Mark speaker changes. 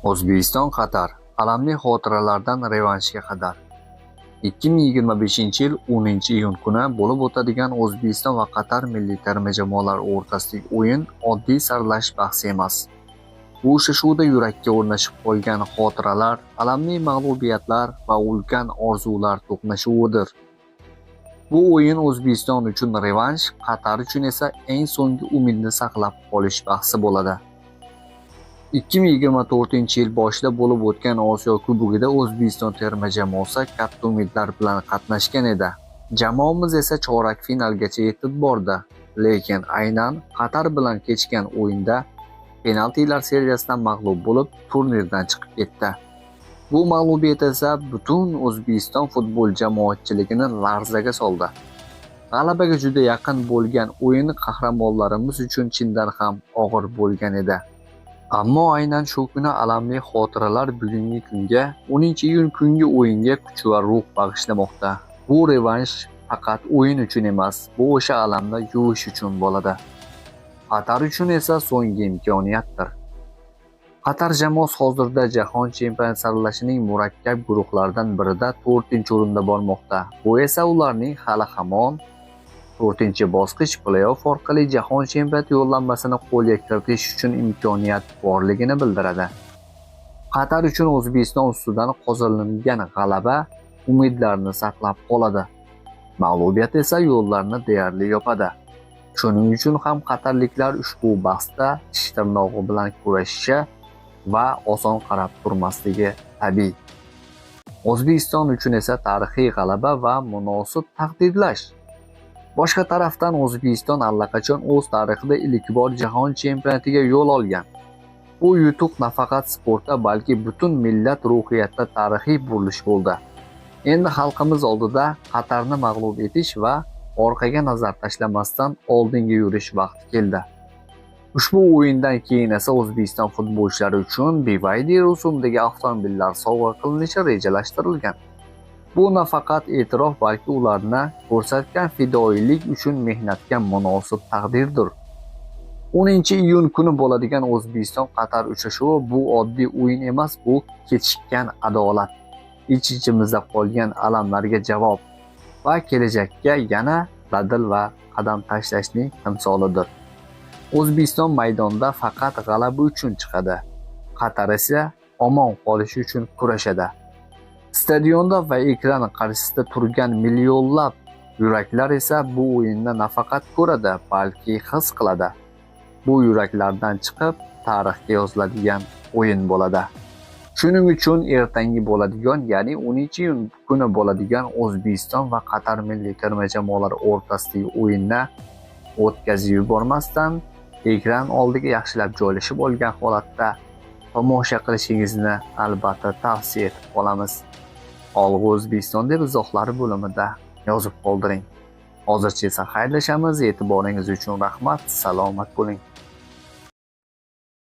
Speaker 1: O'zbekiston Qatar alamli xotiralardan revanshga qadar. 2025-yil 10-iyun kuni bo'lib o'tadigan O'zbekiston va Qatar milliy terma jamoalari o'rtasidagi o'yin oddiy saralash bahsi emas. Bu uchrashuvda yurakka o'rnashib qolgan xotiralar, alamli mag'lubiyatlar va ulkan orzular to'qnashuvidir. Bu o'yin O'zbekiston uchun revansh, Qatar uchun esa eng so'nggi umidni saqlab qolish bahsi bo'ladi. 2024-yil boshida bo'lib o'tgan Osiyo Kubogida O'zbekiston terma jamoasi katta umidlar bilan qatnashgan edi. Jamoamiz esa chorak finalgacha yetib bordi. Lekin aynan Qatar bilan kechgan o'yinda penaltilar seriyasidan mag'lub bo'lib, turnirdan chiqib ketdi. Bu mag'lubiyat esa butun O'zbekiston futbol jamoatchiligini larzaga soldi. G'alabaga juda yaqin bo'lgan o'yin qahramonlarimiz uchun chindan ham og'ir bo'lgan edi. Ammo aynan shu kuni alamli xotiralar bugungi kunga, 10-iyun kungi o'yinga kuch va ruh bag'ishlamoqda. Bu revansh faqat o'yin uchun emas, bu o'sha alamni yuvish uchun bo'ladi. Qatar uchun esa so'nggi imkoniyatdir. Qatar jamoasi hozirda jahon chempionati saralashining murakkab guruhlaridan birida 4-o'rinda bormoqda. Bu esa ularning hali hamon 4-bosqich play-off orqali jahon chempionati yo'llanmasini qo'lga kiritish uchun imkoniyat borligini bildiradi. Qatar uchun O'zbekiston ustidan qozonilgan g'alaba umidlarni saqlab qoladi. Mag'lubiyat esa yo'llarni deyarli yopadi. Shuning uchun ham qatarliklar ushbu bahsda tish tirnog'i bilan kurashishi va oson qarab turmasligi tabiiy. O'zbekiston uchun esa tarixiy g'alaba va munosib taqdirlash. Boshqa tarafdan O'zbekiston allaqachon o'z tarixida ilk bor jahon chempionatiga yo'l olgan. Bu yutuq nafaqat sportda, balki butun millat ruhiyatida tarixiy burilish bo'ldi. Endi xalqimiz oldida Qatarni mag'lub etish va orqaga nazar tashlamasdan oldinga yurish vaqti keldi. Ushbu o'yindan keyin esa O'zbekiston futbolchilari uchun BYD rusumidagi avtomobillar sovg'a qilinishi rejalashtirilgan. Bu nafaqat e'tirof, balki ularni ko'rsatgan fidoyilik uchun mehnatga munosib taqdirdir. 10-iyun kuni bo'ladigan O'zbekiston Qatar uchrashuvi bu oddiy o'yin emas, bu kechikkan adolat, ich-ichimizda qolgan alamlarga javob va kelajakka yana dadil va qadam tashlashning timsolidir. O'zbekiston maydonda faqat g'alaba uchun chiqadi. Qatar esa omon qolish uchun kurashadi. Stadionda va ekran qarshisida turgan millionlab yuraklar esa bu o'yinni nafaqat ko'radi, balki his qiladi. Bu yuraklardan chiqib tarixga yoziladigan o'yin bo'ladi. Shuning uchun ertangi bo'ladigan, ya'ni 10-iyun kuni bo'ladigan O'zbekiston va Qatar milliy terma jamoalari o'rtasidagi o'yinni o'tkazib yubormasdan ekran oldiga yaxshilab joylashib olgan holatda tomosha qilishingizni albatta tavsiya etib qolamiz. Olg'a O'zbekiston deb izohlar bo'limida yozib qoldiring. Hozircha esa xayrlashamiz. E'tiboringiz uchun rahmat. Salomat bo'ling.